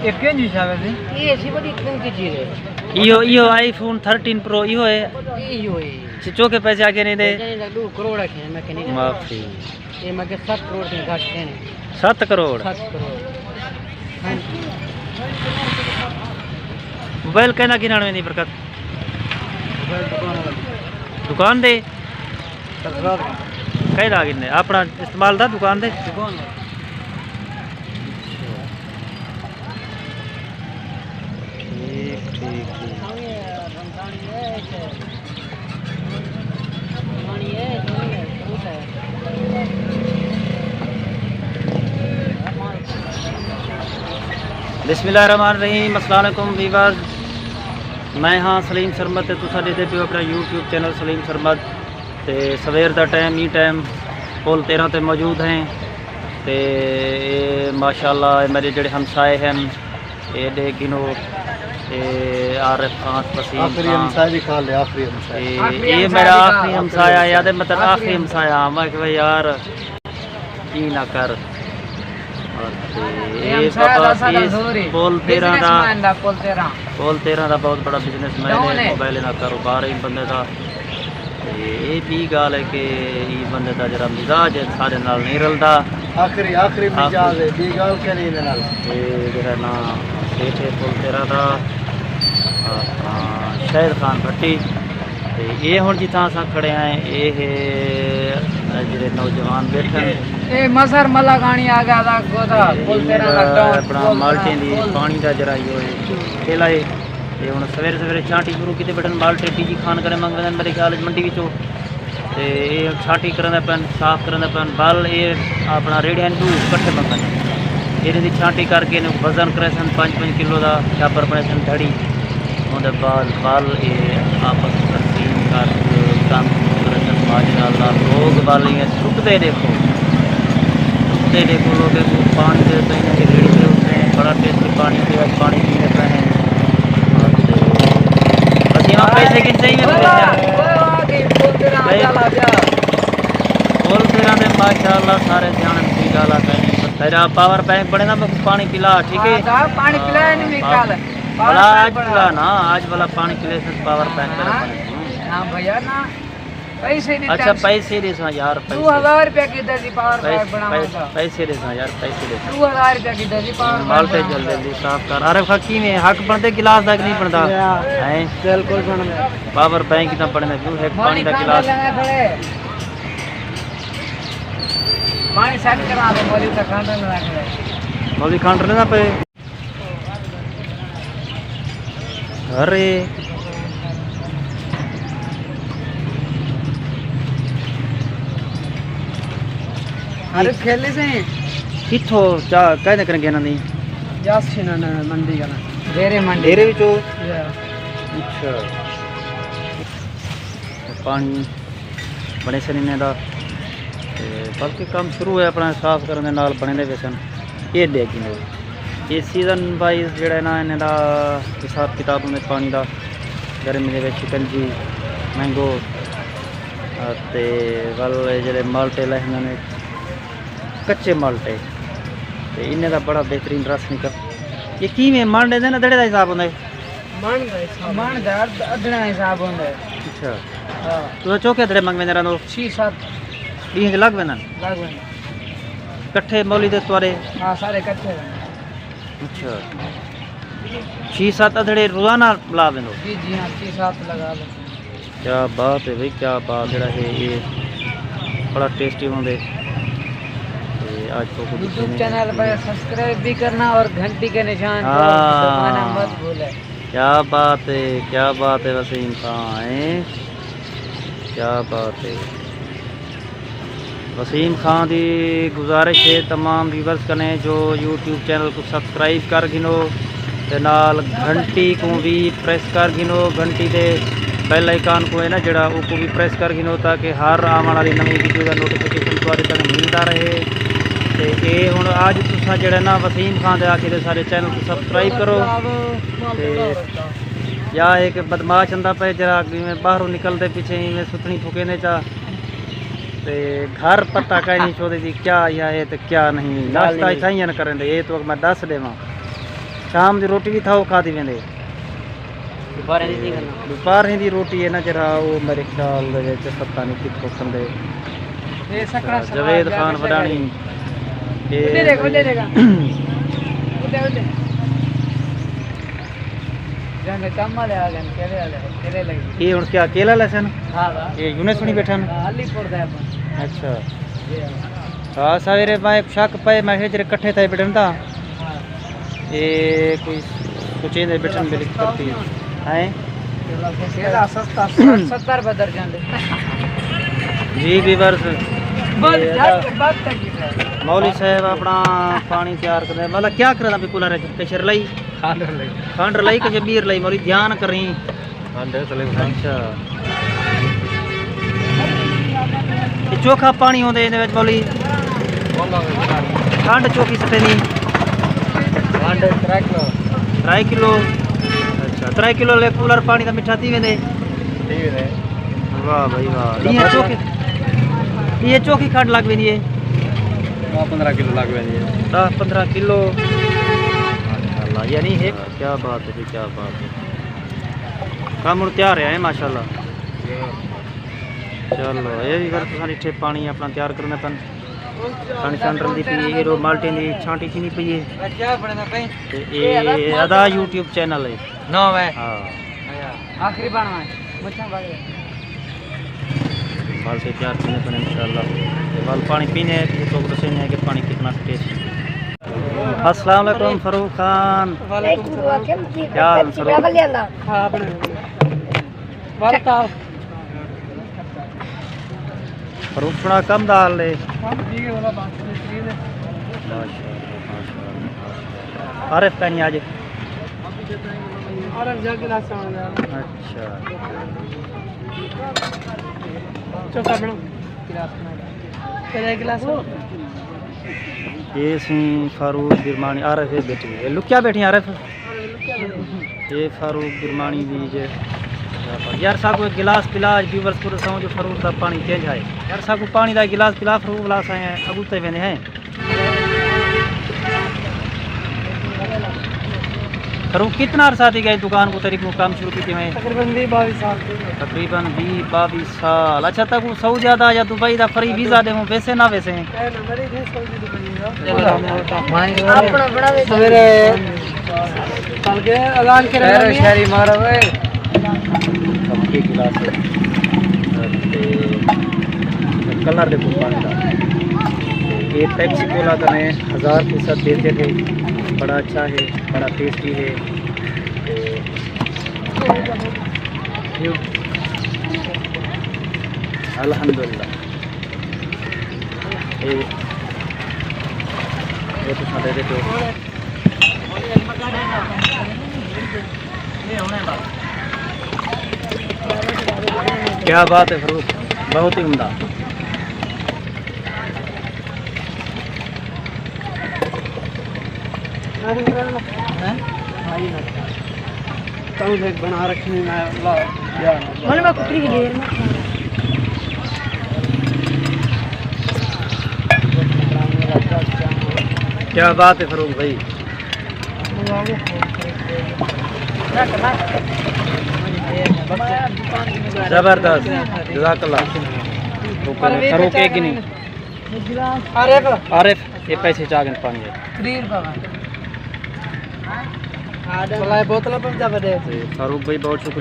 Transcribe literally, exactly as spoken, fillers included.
ایک انچ حساب ہے۔ یہ ایسی بڑی قیمتی چیز ہے۔ ایہو ایہو آئی فون تھرٹین پرو ایہو ہے۔ ایہو ہے۔ چ- چوکھے پیسے آ کے نہیں دے۔ ڈو کروڑ آکھے میں کہ نہیں دے۔ معافی۔ یہ میں کہ ست کروڑ دے گھٹ دینے۔ ست کروڑ؟ ست کروڑ۔ ہاں جی۔ موبائل کہنا گھنان ویندی برکت؟ موبائل دکان والا۔ دکان دے؟ تکرار۔ کہہ دا گھننے؟ اپنا استعمال دا دکان دے؟ دکان دا۔ ٹھیک، ٹھیک، ٹھیک۔ بسم اللہ الرحمن الرحیم۔ السلام علیکم ویورز، میں ہاں سلیم سرمد تے تساں ݙیہدے پیو اپݨا یوٹیوب چینل سلیم سرمد۔ تے سویر دا ٹائم، ایں ٹائم پل تیرہ تے موجود ہیں۔ تے اے ماشاءاللہ اے میݙے جیڑھے ہمسائے ہن، اے ݙیکھ گھنو، اے عارف خان، وسیم آخری خان۔ ہمسائے دی کھا لے، آخری ہمسائے۔ تے آخری اے ہمسائے میݙا دی آخری کھا۔ ہمسایہ ہے، آدھے مطلب آخری آخری ہمسایہ۔ ہمسایہ، میں کہ بھئی یار، ایں نہ کر۔ تے اے اے ہمسایہ بابا دا ساݙا اس زور ہے۔ پل تیرہ دا، بزنس مین دا پل تیرہ۔ پل تیرہ دا بہت بڑا بزنس مین ڈاؤن ہے، ہے۔ موبائل دا کاروبار ہے ایں بندے دا۔ تے اے ٻی ڳالھ ہے کہ ایں بندے دا جیڑھا مزاج ہے ساݙے نال نہیں رلدا۔ آخری، آخری آخری۔ مزاج ہے، ٻی ڳالھ کائنی ایندے نال۔ تے جیڑھا نا سیٹھ ہے پل تیرہ دا، آ، آ، شاہد خان بھٹی۔ تے اے ہݨ جتھاں اساں کھڑے ہیں، اے ہے جیڑھے نوجوان ٻیٹھن۔ اے مظہر ملک آنی آ ڳیا دا گودا، تے پل تیرہ دا ڈاؤن، اپݨا پل مالٹیں دی پل۔ پاݨی دا جیڑھا ایہو ہے ٹھیلا ہے۔ تے ہݨ سویرے سویرے چھانٹی شروع کیتے ٻیٹھن، مالٹے ٹی جی خان کنے منگ ویندن میݙے خیال وچ منڈی وچوں۔ تے اے چھانٹی کریندے پئن، صاف کریندے پئن، بال اے اپݨا ریڑھیاں ݙو کٹھے منگن۔ ایݙے دی چھانٹی کر کے انہاں کوں وزن کریسن پنج پنج کلو دا، چھاپر بݨیسن دھڑی۔ اوندے بعد ول اے آپس تقسیم کر کے کم شروع کریسن۔ ماشاءاللہ لوگ ول ایویں سکدے ݙیکھو، سکدے ݙیکھو لوگوں کوں پاݨی دے پئے ہیں، ریڑھی تے اٹھے ہیں، بڑا ٹیسٹی پاݨی پیا، پاݨی پیندے پئے ہیں۔ بس ایویں پیسے کتنے ہی میں پیسے۔ پل تیرہ دے ماشاءاللہ سارے سیاݨے دی ڳالھ آ پئے ہیں۔ تیرا پاور بینک بݨے نا، میکوں پاݨی پلا، ٹھیک ہے؟ ہاں، دا پاݨی پلا نہیں ہاں، نکال۔ بھلا اڄ پلا نا، اڄ والا پاݨی پلے سے پاور بینک میرا ہاں۔ بݨے۔ ہاں بھیا نا، پیسے ݙتے اچھا، ہیں۔ پیسے ݙیساں یار، پیسے۔ دو ہزار روپے کیتے سی پاور بینک بݨاوݨ دا۔ پیسے ݙیساں یار، پیسے ݙیساں۔ دو ہزار روپے کیتے سی پاور بینک مالٹے بݨاوݨ دا۔ جلدی جلدی صاف کر۔ عارف خان کیویں حق بݨدے گلاس دا کہ نہیں بݨدا؟ یا، ہیں؟ بالکل بݨدا۔ پاور بینک دا بݨدا، کیوں ہک پاݨی دا گلاس۔ پاݨی سیٹ کرا دے، مولی دا کھانڈر نہ رکھ لے۔ مولی کھانڈر نہ پئے۔ ارے۔ ارے کھیلی سے۔ کتھوں چا کہنے کرن گے نا نہیں؟ جاس چھنا نا منڈی کا نا۔ ڈیرے منڈی۔ ڈیرے وچوں؟ یا۔ اچھا۔ پاݨی بݨے سن انہیں دا، تے بلکہ کم شروع ہے اپݨا صاف کرݨ دے نال بݨے دے ویسن۔ اے ݙیکھ گھنو، اے سیزن وائز جیڑھا ہے نا انہیں دا حساب کتاب ہوندے پاݨی دا۔ گرمی دے وچ شکنجی، مینگو، تے ول اے جیڑھے مالٹے لہندے نے، کچے مالٹے، تے انہیں دا بڑا بہترین رس نکل۔ اے کیویں مانڈے دے نا دڑے دا حساب ہوندا ہے؟ من دا حساب۔ من دا ادھ-، ادھڑا حساب ہوندا ہے۔ اچھا۔ ہاں۔ تساں چوکھے ادھڑے منگ ویندے رہندو؟ چھی ست۔ ݙینہہ لڳ ویندن؟ لڳ ویندن۔ کٹھے مولی دے توارے؟ ہاں، سارے کٹھے ویندن۔ اچھا۔ چھی ست ادھڑے روزانہ لا ویندو؟ جی، جی ہاں، چھی ست لگا لو۔ کیا بات ہے بھائی، کیا بات ہے۔ اے بڑا ٹیسٹی ہوندے۔ تے اڄ تو کو یوٹیوب چینل پر سبسکرائب بھی کرنا اور گھنٹی کے نشان کو ہاں۔ دبانا مت بھولے۔ کیا بات ہے، کیا بات ہے وسیم خان، ہیں؟ کیا بات ہے۔ وسیم خان دی گزارش ہے تمام ویورز کنے جو یوٹیوب چینل کو سبسکرائب کر گھنو تے نال گھنٹی کو بھی پریس کر گھنو، گھنٹی دے بیل آئیکن کو ہے نا جڑا، او کو بھی پریس کر گھنو تاکہ ہر آوݨ والی نویں ویڈیو دا نوٹیفیکیشن تہاݙے تک ملدا رہے۔ تے اے ہݨ اڄ تساں جڑا نا وسیم خان دے آکھے دے سارے چینل کو سبسکرائب کرو۔ تے یا ایک بدمعاش آندا پئے جڑا ایویں باہروں نکلدے پچھے ایویں ستھݨی پھکیندے چا۔ تے گھر پتہ کائنی چودے دی کیا یا ہے تے کیا نہیں۔ ناشتہ اتھاں ہی کریں دے، اے تو میں ݙس ݙیواں۔ شام دی روٹی وی تھاؤ کھادی ویندے؟ دوپہریں دی تھی کرنا۔ دوپہریں دی روٹی ہے نا جرا، او میرے خیال دے وچ پتہ نہیں کتھوں کھاندے۔ اے سکڑا اچھا، جاوید خان وڈاݨی۔ اے ادھر دیکھ، ادھر دیکھ۔ ادھر، ادھر۔ جاندے کم والے آ گئے، کیلے والے، کیلے لگے۔ اے ہݨ کیا کیلا لسن؟ ہاں، ہاں۔ اے یونس سݨی بیٹھن؟ ہاں، علی پور دا ہے اپنا۔ اچھا۔ جی ہاں۔ ہاں، سویرے میں شک پئے، میں کہا جڑے کٹھے تھئے بیٹھن تاں۔ ہاں۔ اے کوئی سوچیں دے بیٹھن میری کرتی۔ ہیں؟ کیلا سستا، ستر روپے درجن دے۔ جی ویورز، بس، اے جھٹ ادا بس تک ہی ہے۔ مولوی صاحب اپنا پانی تیار کرے، مطلب کیا کرنا بھی کولر ہے؟ کشر لئی؟ کھنڈ لئی۔ کھنڈ لئی کہ ٻیر لئی؟ مولوی دھیان کریں۔ کھنڈ ہے سلیم خان۔ اچھا۔ تے چوکھا پانی ہوندے ایندے وچ مولوی؟ کھنڈ چوکھی سٹے دی؟ کھنڈ ترے کلو۔ ترے کلو؟ اچھا، ترے کلو لے کولر پانی دا مٹھا تھی ویندے؟ تھی ویندے۔ واہ بھائی واہ۔ ایہ چوکھی، ایہ چوکھی کھنڈ لڳ ویندی ہے؟ ݙاہ پندرہ کلو لڳ ویندی ہے۔ ݙاہ پندرہ کلو۔ ماشاءاللہ، یعنی ہے۔ کیا بات ہے جی، کیا بات ہے۔ کم ہݨ تیار ہے، ماشاءاللہ۔ چلو، اے وی ول تساں ݙٹھے پانی اپݨا تیار کرݨے پن۔ کھنڈ شنڈ رلدی پئی ہے، اے رو مالٹیں دی چھانٹی تھیندی پئی ہے۔ تے اے ادا یوٹیوب چینل ہے۔ نو ہے۔ ہاں۔ آخری بݨ وے۔ مچھاں بھر۔ ول تے تیار تھیندے پن انشاءاللہ۔ تے ول پانی پینے ہیں، تے تہاکوں ݙسیندے ہیں کہ پانی کتنا ٹیسٹ ہے۔ السلام علیکم فاروق خان۔ وعلیکم السلام۔ کیا حال فاروق؟ ہاں، بݨے۔ ول تاں فاروق سݨا کم دا حال ہے؟ کم ٹھیک ہے، والا بات بہترین ہے۔ ماشاءاللہ، ماشاءاللہ، ماشاءاللہ۔ عارف کہیں آج؟ عارف جا گلاس آ گیا۔ اچھا۔ چوکا بݨا۔ گلاس بݨا۔ تیرا ایک گلاس ہو؟ اے سئیں فاروق گرمانی، عارف ہے بیٹھی ہے۔ لکیا بیٹھی عارف؟ اے فاروق گرمانی دی جے۔ یار ساکوں ایک گلاس پلا، اڄ ویورز کوں ݙساؤں جو فاروق دا پانی کینجھا ہے۔ یار ساکوں پانی دا گلاس پلا فاروق، ولا سائیں اڳوں تے ویندے ہیں۔ فاروق، کتنا عرصہ تھی ڳئے دکان کوں تیݙی کوں کم شروع کیتے ہوئے؟ تقریباً ویہہ ٻاویہہ سال تھی ڳئے۔ تقریباً ویہہ ٻاویہہ سال۔ اچھا، تاکوں سعودی دا یا دبئی دا فری ویزا ݙیووں، ویسے نہ ویسے؟ اے نہ، میݙی تھی سعودی دبئی دا۔ سویرے کل کے اعلان کرے شہری مارا ہوئے۔ کلر دے قربان دا۔ یہ پیپسی کولا کنے ہزار فیصد بہتر ہے، بڑا اچھا ہے، بڑا ٹیسٹی ہے۔ تے الحمدللہ۔ اے، اے تساں ݙیکھدے پیو۔ کیا بات ہے فاروق، بہت ہی عمدہ۔ تاں ایک بنا رکھنی میں، اللہ، یا اللہ۔ من میں کتری کی دیر میں۔ کیا بات ہے فاروق بھائی۔ زبردست، جزاک اللہ۔ فاروق ایک گنی۔ عارف۔ عارف، یہ پیسے چاہ گن پانی ہے۔ تریہہ روپے۔ بوتل پنجاہ دے۔ فاروق بھائی بہت شکریہ۔